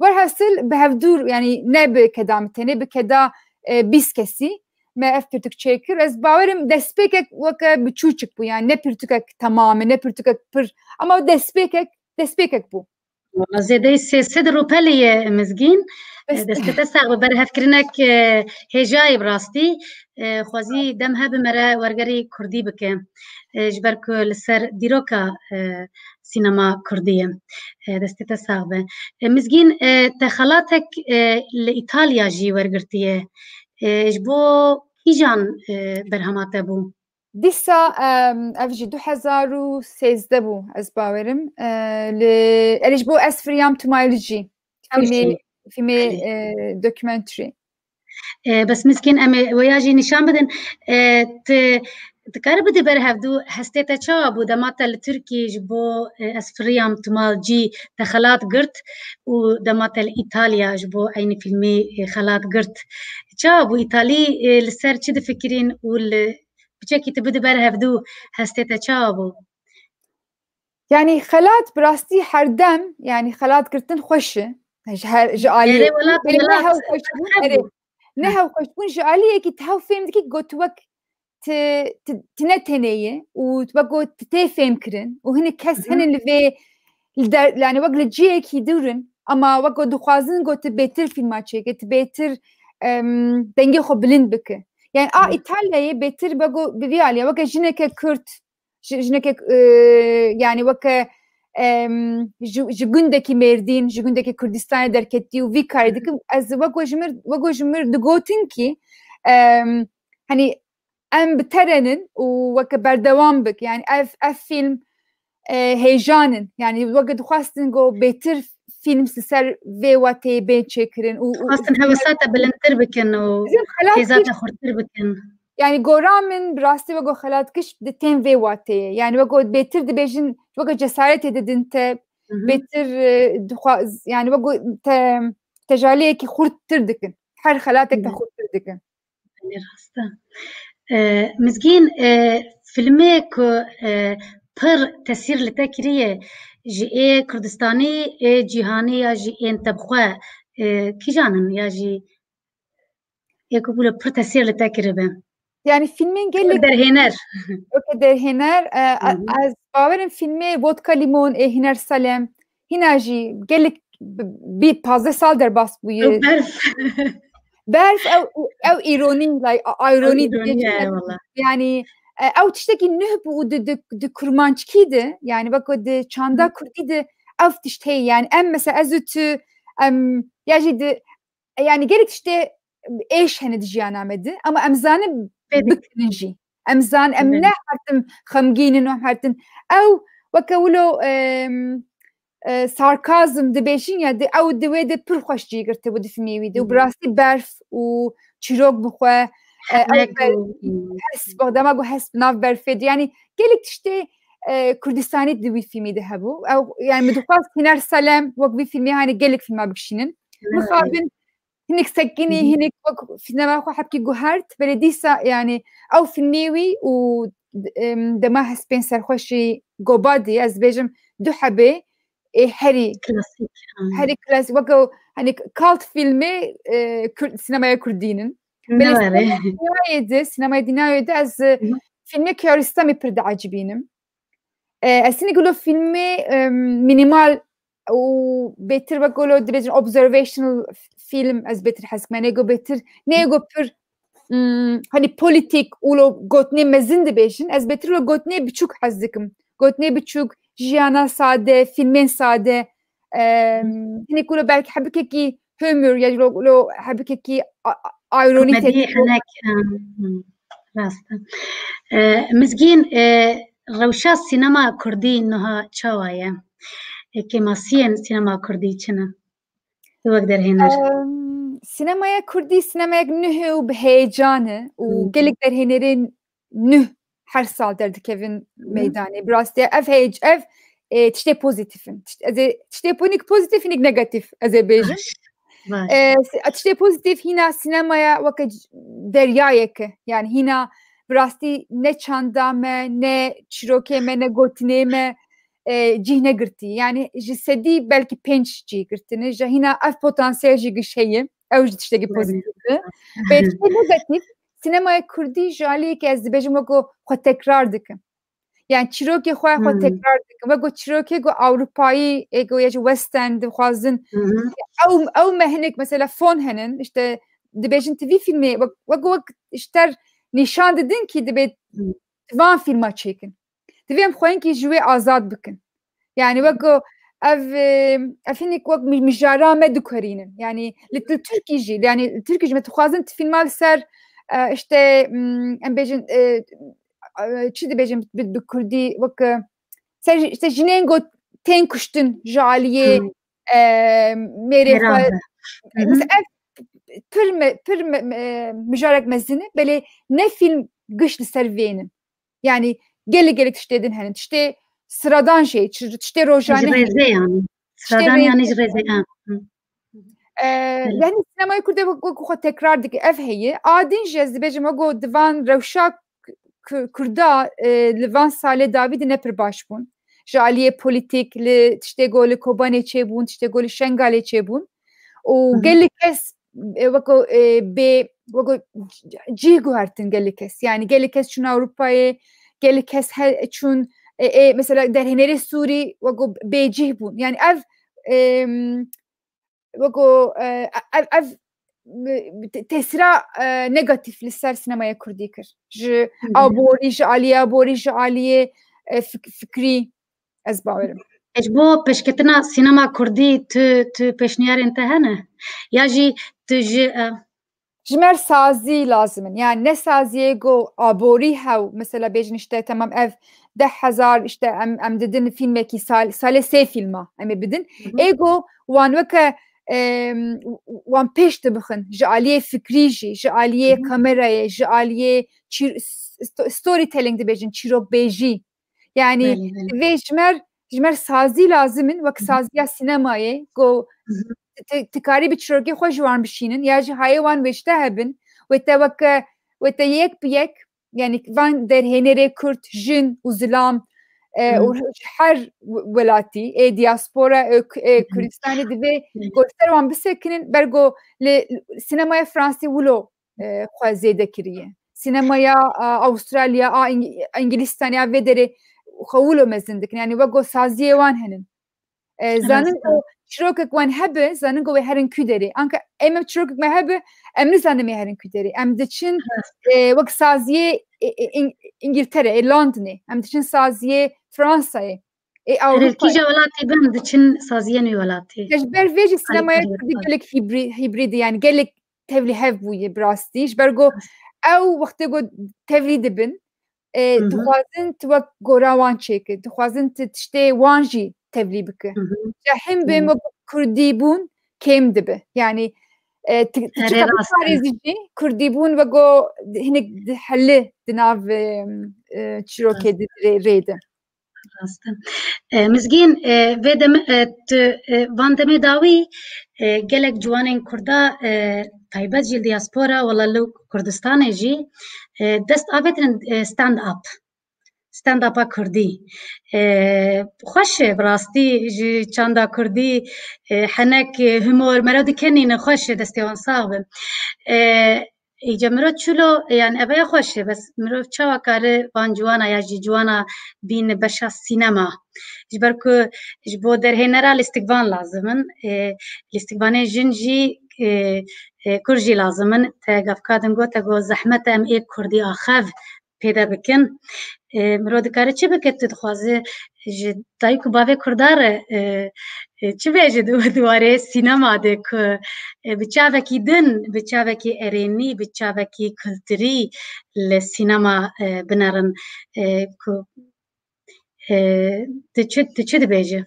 Werhasil bi hevdûr, yani ne bi keda min tenê, bi keda, e, bîst kesî me ev pirtûk çêkir. Ez bawerim destpêkek weke biçûçik bû, yani ne pirtûkek temam e, ne pirtûkek pir, ama destpêkek, destpêkek bû. Wala zêdeyî sê sed rûpelê ye, Mizgîn. Bes. E, destê te sax be, berhevkirinek, e, hêja ye bi rastî. E, xwezî dem hebe me re wergerî kurdî bike. E, ji ber ku li ser dîroka, e, sînema kurdî ye. E, destê te sax be. E, Mizgîn, e, te xelatek, e, li Îtalya jî wergirtiye. E, ji bo kîjan, e, berhema te bû? Dîsa, em, ev jî du hezar û sêzdeh bû, ez bawerim. E, li, erê ji bo Ez Firiyam Tumaylî jî. Ew Fîlmê, jî. fîlmê, Belê. e, documentary. E, bes Mizgîn em ê weya jî nîşan bidin. E, tu, tu kare bidî ber hevdû hestê te çawa bû? Dema te li Tirkî ji bo, e, Ez Firiyam Tumaylî te xelat girt û dema te li Îtalya ji bo eynî fîlmî, e, xelat girt. Çawa bû Îtalî, e, li ser çi difikirîn û li piçekî tu bidî ber hevdû hestê te çawa bû? Yani xelat bi rastî her dem, yani xelat girtin xweş e. Ji her, ji alî. Erê, welat, Belê ne welat, hew xweş bûn, her erê. bû. Ne Hı. hew xweş bûn, ji aliyekî tu hew fêm dikî got wek ti, ti, ti ne tenê yî û wek got ti tê fêm kirin û hinek kes Hı hı. hinin li vê, li der, yani wek li cihekî dûr in, ama wek got dixwazin got ti bêtir fîlma çêke, ti bêtir, em, dengê xwe bilind bike. Yani a Hı. Îtalyayê bêtir wek got bi vî alî, weke jineke Kurd, ji-, jineke, e, yani weke, em, ji, ji gundekî Mêrdîn, ji gundekî Kurdistanê derketî û vî karî Hı hı. dikim, ez wek ji mir, wek ji mir digotin kî, em, hani em bi te re nin û weke berdewam bik. Yani ev, ev fîlm, e, hêjan in. Yani weke dixwestin go bêtir fîlm li ser vê wateyê bên çêkirin û, û Dixwestin hewesa te bilindtir bikin û Bizim xelat hêza giş te xurttir bikin. Yani gora min bi rastî weke xelat giş di tên vê wateyê. Yani weke bêtir dibêjin, weke cesaretê didin te, Hı hı. bêtir, e, dixwa-, yani weke te, tejaliyekî xurttir dikin. Her xelatek te Hı. xurttir dikin. Belê rast e. E, Mizgîn, e, fîlmê ku, e, pir tesîr li te kiriye, ji ê Kurdistanî, ê cîhanî ya jî ên te bi xwe, e, kîjan in ya jî ê ku bûle pir tesîr li te kiribe? Yani fîlmên gelek Derhêner. Weke derhêner, e, Hı hı. ez bawerim fîlmê Vodka Limon ê Huner Salem, hîna jî gelek bi, bi pazdeh sal derbas bûye. Ew berf. Berf, ew, ew îronî, like, a-, Ew îronî îronî dibêjin, ye, wala. yani, e, ew tiştekî nuh bû û di, di, di kurmanckî de, yani, wek di çanda Hı. kurdî de, ev tişt heye. Yani em mesela ez û tu, em, ya jî di, yani gelek tiştê êş hene di jiyana me de, ama em zanin bikirin jî. Em zan, em ne hertim xemgîn in û em hertin. Ew weke wilo, em, e, sarkazm dibêjin ya, di, ew di wê de pir xweş cî girtibû di filmê wî de. Û bi rastî berf û çîrok bi xwe, e, ew ber-, hesp, dema ku hesp nav berfê de. Yani gelek tiştê, e, Kurdistanî di wî filmî de hebû. Ew, yani min dixwest Hiner Salem wek vî filmê, hani gelek filma bikişînin. Mixabin hinek sekinî, hinek wek sînema xwe hebkî guhert, belê dîsa, yani ew filmê wî û, em, Dema Hespên Serxweşî Gobadî, ez dibêjim du hebê, ê herî klasîk, ha. Herî klasîk, weke, hani, cult filmê, e, Kurd, sînemaya Kurdî nin. Belê sînemaya dînayê de, sînemaya dînayê de ez, e, filmê Kiarostami pir diecibînim. E, ez hinek wilo filmê, e, minimal û bêtir wek wilo dibêjin observational film ez bêtir hez dikim. Ego bêtir, ne ego pir, hmm, hani politik û lo gotinê mezin dibêjin, ez bêtir lo gotinê biçûk hez dikim. Gotinê biçûk, jiyana sade, filmên sade, e, hinek wilo belkî hebikekî humor ya lo, lo hebikekî a-, a-, ironî tê. Komedî hinek, em, hmm, rast e. E, Mizgîn, e, rewşa sînema kurdî niha çawa ye? E, kêmasiyên sînema kurdî çi ne? Tu wek derhêner. Em, sînemaya kurdî sînemayek nuh e û bi heyecan e û gelek derhênerên nuh her sal derdikevin meydanê. Bi rastî ev heyec-, ev, e, tiştê pozîtîf in. Tişt-, ez ê tiştê po-, hinek pozîtîf, hinek negatîf ez ê bêjim. Baş. Baş. E, s-, tiştê pozîtîf hîna sînemaya weke c-, deryayek e. Yani hîna bi rastî ne çanda me, ne çîrokê me, ne gotinê me, e, cih negirtî. Yani ji sedî belkî pênc cih girtine. Ji hîna ev potansiyel jî giş heye. Ew jî tiştekî pozîtîf e. Belê. Bê tiştê negatîf, sînemaya kurdî ji aliyekî ez dibêjim weko xwe tekrar dikim. Yani çîrokê xwe, xwe tekrar dikim. Weko çîrokê ku Ewropayî, ê ku ya jî West End dixwazin. Ew, ew me hinek mesela fon henin, işte dibêjin ti vî filmê, wek, weko wek ji ter nîşan didin kî dibê ti van filma çêkin. Divê em xwe hinkî ji wê azad bikin. Yani weko ev, e, ev hinek wek mi-, mijara me dikorînin. Yani li, li Tirkî jî, yani li Tirkî jî me dixwazin ti fîlma li ser, e, işte, mm, em bêjin, e, e, çi dibêjin bi, bi kurdî wek, e, ser işte jinên ku tên kuştin ji aliyê, e, mêrê xwe. Mesela ev pir me-, pir me-, me-, mijarek mezin e, belê ne fîlm giş li ser vê nin. Yani gelek gelek tiştê din hene. Tiştê sıradan jî, çi-, tiştê rojane. Ji rêzê yani. Tiştê sıradan rêzê. Yani ji rêzê, ha. Hı. E, yani sînemayê Kurdê wek, wek xwe tekrar dike. Ev heye. A din jî ez dibêjim, wek di van rewşa k-, k-, Kurda, e, li van salê dawî de ne pir baş bûn. Ji aliyê polîtîk, li tiştê ku li Kobanê çêbûn, tiştê ku li Şengalê çêbûn. Û gelek kes, e, weko, e, bê, weko c-, cih guhertin gelek kes. Yani gelek kes çûn Ewropayê, gelek kes he-, çûn, e, e, mesela derhênerê Sûrî weko bêcih bûn. Yani ev, em, weko, e, ev, ev, e, te-, tesîra, e, negatîf li ser sînemaya kurdî kir. Ji aborî, ji aliyê aborî, ji aliyê, e, fik-, fikrî. Ez bawerim. Ji bo pêşketina sînema kurdî tu, tu pêşniyarên te hene? Ya jî tu ji, e, ji me r sazî lazim in. Yani ne saziyê ku aborî hew, mesela bêjin işte tamam ev deh hezar, işte em, em didin fîlmekî sal-, salê sê fîlma em ê bidin. Ê ku wan weke, em, wan pêş dibixin, ji aliyê fikrî jî, ji aliyê kamerayê, ji aliyê çî-, sto-, storytelling dibêjin, çîrokbêjî. Yani, belê, belê, divê ji me r, ji me r sazî lazim in, wek saziya sînemayê, ku ti, ti karî bi çîrokê xwe ji wan bişînin, ya jî hayê wan wêşte hebin, wê te weke, wê te yek bi yek, yani van derhênerê Kurd, jin û zilam, e, û ji her we-, welatî, ê diaspora, ê K-, ê Kurdistanê divê ku li ser wan bisekinin, ber ku li sînemaya Fransî wilo e, xwe zêde kiriye. Sînemaya, a, Avustralya, a, Îng-, Îngilîstanê, a vê derê xwe wilo mezin dikin. Yani wek ku saziyê wan henin. E, zanin ku çîrokek wan hebe, zanin ku wê herin ku derê. Anka em, em çîrokek me hebe, em nizanin em ê herin ku derê. Em diçin, e, wek saziyê, e, e, Îng-, Îngiltere, e, Londonê. Em diçin saziyê Fransayê. Ê, Ewropa, kîja welatî bin diçin saziyên wî welatî. Ji ber vê jî sinemaya kurdî gelek hîbrî-, hîbrîd e, yani gelek tevlî hev bûye bi rastî. Ji ber ku ew wextê ku tevlî dibin, e, dixwazin tu wek gora wan çêke, dixwazin tu tiştê wan jî tevlî bike. Ca hin bên wek kurdî bûn kêm dibe. Yani, e, tu, tu çiqas biparêzî jî kurdî bûn wek o hinek diheli di nav, e, e, çîrokê di rê, rê de. Rast e. E, Mizgîn, e, vê dem-, e, tu, e, van demê dawî, e, gelek ciwanên Kurda, e, taybet jî li diaspora, wela li Kurdistanê jî, e, dest avêtirin, e, stand-up. Stand-upa Kurdî. E, xweş e, bi rastî ji çanda Kurdî, e, henek, e, humor, mero dikenîne, xweş e, destê wan sax be. E, Îca mirov çilo, yani, eve ya xweş e, bes mirov çawa kare van ciwana ya jî ciwana bîne beşa sînema? Ji ber ku ji bo derhênera lîstikvan lazim in, e, lîstikvanê jin jî, e, e, kur jî lazim in. Te gavka din gote ku zehmet e em ê kurdî axev pêde bikin. E, mirov dikare çi bike, tu dixwaze ji dayik û bavê Kurda re, e, e, çi bêje di, di warê sînema de ku, e, bi çavekî din, bi çavekî erênî, bi çavekî kulturî li sînema, e, binerin, e, ku, e, tu çi, tu çi dibêje?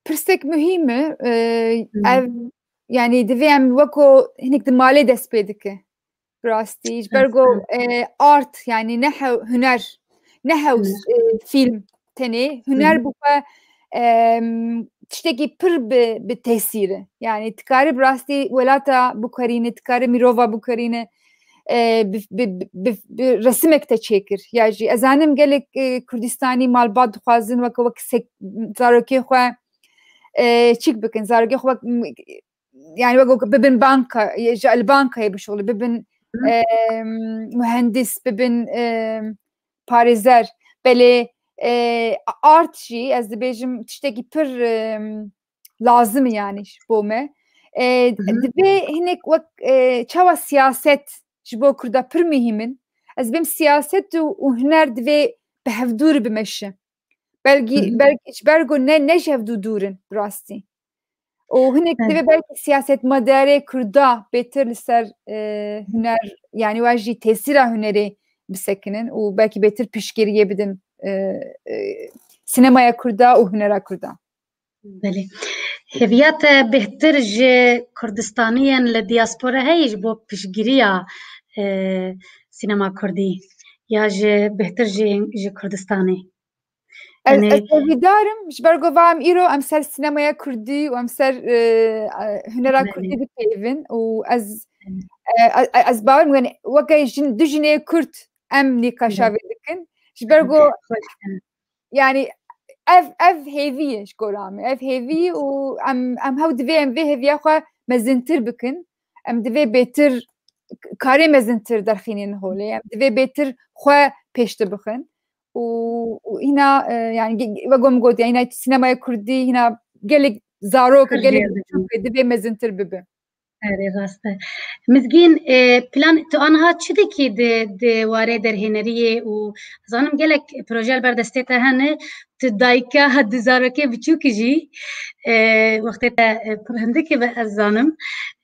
Pirsek muhîm e, e, ev, yani divê em weko hinek di malê dest pê dike. Bi rastî, ji ber ku, e, art, yani ne hew-, huner, ne hew-, e, fîlm tenê, huner bi xwe, em, tiştekî pir bi, bi tesîr e. Yani tu karî bi rastî welata bikarîne, tu karî mirova bikarîne, e, bi, bi, bi, bi, bi resimek te çêkir. Ya jî ez zanim gelek, e, Kurdistanî malbat dixwazin weke, wek sek-, zarokê xwe, e, çîk bikin, zarokê xwe wek, yani wek bibin banka, ji el bankayê bişuxulî, bibin, em, muhendis, bibin, em, parêzer. Belê, e, art jî, ez dibêjim, tiştekî pir, em, lazim e yani ji bo me. E, divê hinek wek, e, çawa siyaset ji bo Kurda pir muhîm in. Ez dibêm siyaset û, û huner divê bi hevdûr bimeşe. Belkî, belkî ji ber ku ne, ne ji hevdû dûr in bi rastî. Û hinek divê belkî siyasetmedarê Kurda bêtir li ser, e, huner, yani wa jî tesîra hunerê bisekinin û belkî bêtir piştgiriyê bidin, e, e, sinemaya Kurda û hunera Kurda. Belê. Hêviya te bêhtir ji Kurdistaniyên li diaspora heye ji bo piştgiriya, e, sînema Kurdî ya ji bêhtir ji, ji Kurdistanê? Ez, yani, ez hêvîdar im, ji ber ku va em îro em ser sînemaya Kurdî û em ser, e, e, hunera Kurdî dipeyvin û ez, e, e, ez bawer im, yani, weke jin, du jinê Kurd em nîqaşa vê dikin. Ji ber ku, yani, ev, ev hêvî ye ji gora me. Ev hêvî û em, em hew divê em vê hêviya xwe mezintir bikin. Em divê bêtir, karê mezintir derxînin holê. Em divê bêtir xwe pêşti bixin. û, û hîna, e, yani ge-, ge-, wek me got, yani hîna sînemaya Kurdî hîna gelek zarok, gelek biçûk e, divê mezintir bibe. Erê, rast e. Mizgîn, e, plan, tu aniha çi dikî di, di warê derhêneriyê û zanim gelek proje li ber destê te hene, tu dayika du zarokê biçûk jî, e, wextê te, e, pir hindik e, ez zanim.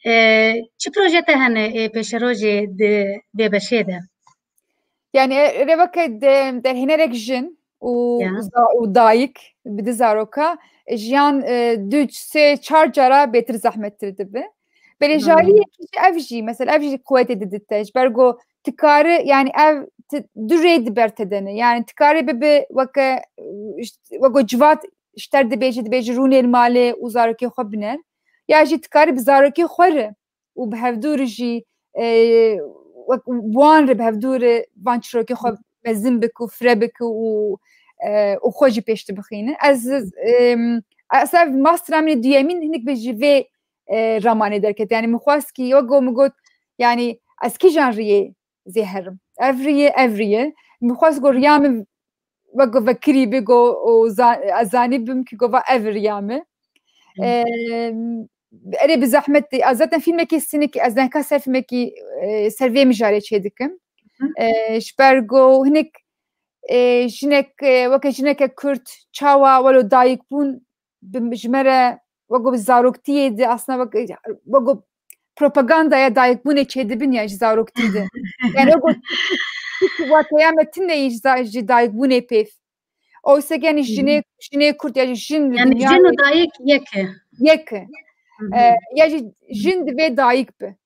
E, çi proje te hene, e, pêşerojê di vê beşê de? Yani, e, revake de, derhênerek jin û, ya, û za-, û dayik bi du zaroka, e, jiyan, e, du, sê, çar cara bêtir zehmettir dibe. Belê, hı, ji aliyekî jî ev jî, mesela ev jî quwetê didite. Ji ber ku tu karî, yani ev tu, du rê di ber te de ne. Yani tu karî bibe weke, e, işte, weke civat ji te re dibêje, dibêje rûnê li malê û zarokê xwe biner. Ya jî tu karî bi zarokê xwe re û bi hevdû re jî, e, wek wan re bi hevdû re van çîrokê xwe mezin bike û fire bike û, e, û xwe jî pêşti bixîne. Ez, e, ez ev mastera min ê duyemîn hinek bi ji vê, e, ramanê derket. Yani min xwest kî, wek ku min got, yani ez kîjan riyê zê herim? Ev riyê, ev riyê. Min xwest ku riya min wek ku vekirî bî, ku û za-, ez zanî bim kî ku va ev riya me. Hı. Em, erê, bi zehmet, ez zaten fîlmekî sinik, ez denka ser fîlmekî, e, ser vê mijarê çê dikim. Hı. E, ji ber ku hinek, e, jinek, e, weke jineke Kurd çawa welo dayikbûn bi, ji me re wego bi zaroktiyê de aslında wek, wego propagandaya dayikbûnê çêdibin ya ji zaroktî de. Yani wego wateya me tune yî ji, za- ji dayikbûnê pêv. Oysa ki yani jinê, jinê Kurd ya jin li Yani dünya jin û dayik yek e. Yek e. Hı hı. E, ya jî jin divê dayik be.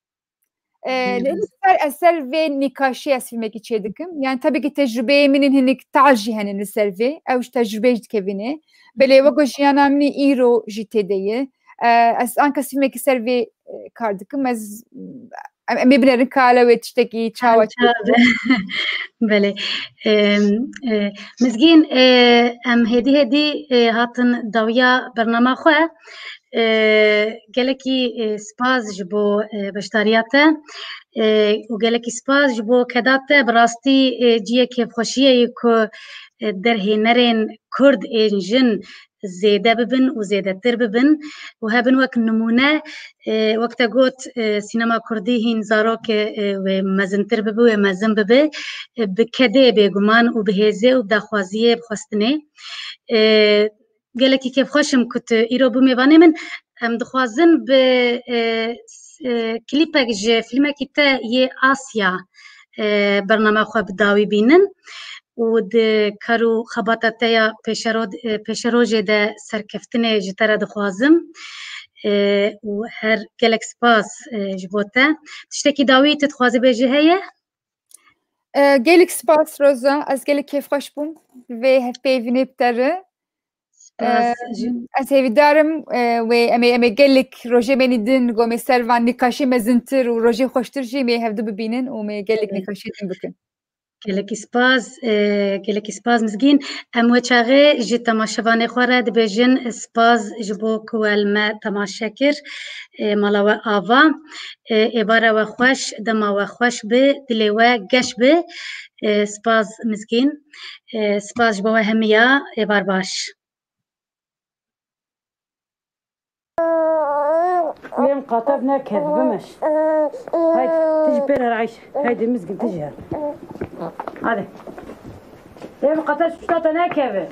E, Hı hı. Li ser eser vê nîkaşê ez fîlmekî çêdikim. Yani tabii ki tecrübeyê min in hinik taş jî henin li ser vê. Ew ji tecrübeyê jî dikevîne. Belê wego jiyana min îro jî tê de ye. E, ez anka fîlmekî ser vê, e, kar dikim. Ez, em, em ê binerin ka wê tiştekî çawa Çawa. Belê. Em, e, Mizgîn, e, em hêdî hêdî, e, hatin dawiya bernama xwe. E, gelekî, e, spas ji bo, e, beşdariya te. E, û gelekî spas ji bo keda te. Bi rastî, e, cihê kêfxweşiyê ye ku, e, derhênerên Kurd ên jin zêde bibin û zêdetir bibin û hebin wek nimûne, e, wek te got, e, sînema Kurdî hîn zarokê, e, wê mezintir bibe, wê mezin bibe, e, bi kedê bêguman û bi hêzê û bi daxwaziyê, bi xwestinê. E, gelekî kêfxweş im ku tu îro bû mêvanê min. Em dixwazin bi, e, s- e, klîpek ji fîlmekî te yê Asya, e, bernama xwe bi dawî bînin û di kar û xebata te ya pêşero-, e, pêşerojê de serkeftinê ji te re dixwazim. E, û her gelek spas, e, ji bo te. Tiştekî dawî tu dixwazî bêjî heye? E, gelek spas Roza, ez gelek kêfxweş bûm vê hevpeyvînê bi te re. Spas. E, ji- Ez hêvîdar im, e, wê em ê, em ê gelek rojê menî din, go em ê ser van nîkaşê mezintir û rojê xweştir jî em ê hevdu bibînin û em ê gelek Evet. nîkaşê din bikin. Gelekî spas, e, gelekî spas Mizgîn. Em wê çaxê ji temaşevanê xwe re dibêjin spas ji bo ku we li me temaşe kir. E, mala we ava. E, êvara we xweş, dema we xweş bi, dilê we geş bi. E, spas Mizgîn. E, spas ji bo we hemiya. Êvar baş. Lêm qatev nekev, bimeş. Haydi, tij pêr her Ayşe. Haydi Mizgin, tij her. Hadi. Lêm qatev şuşta te nekeve.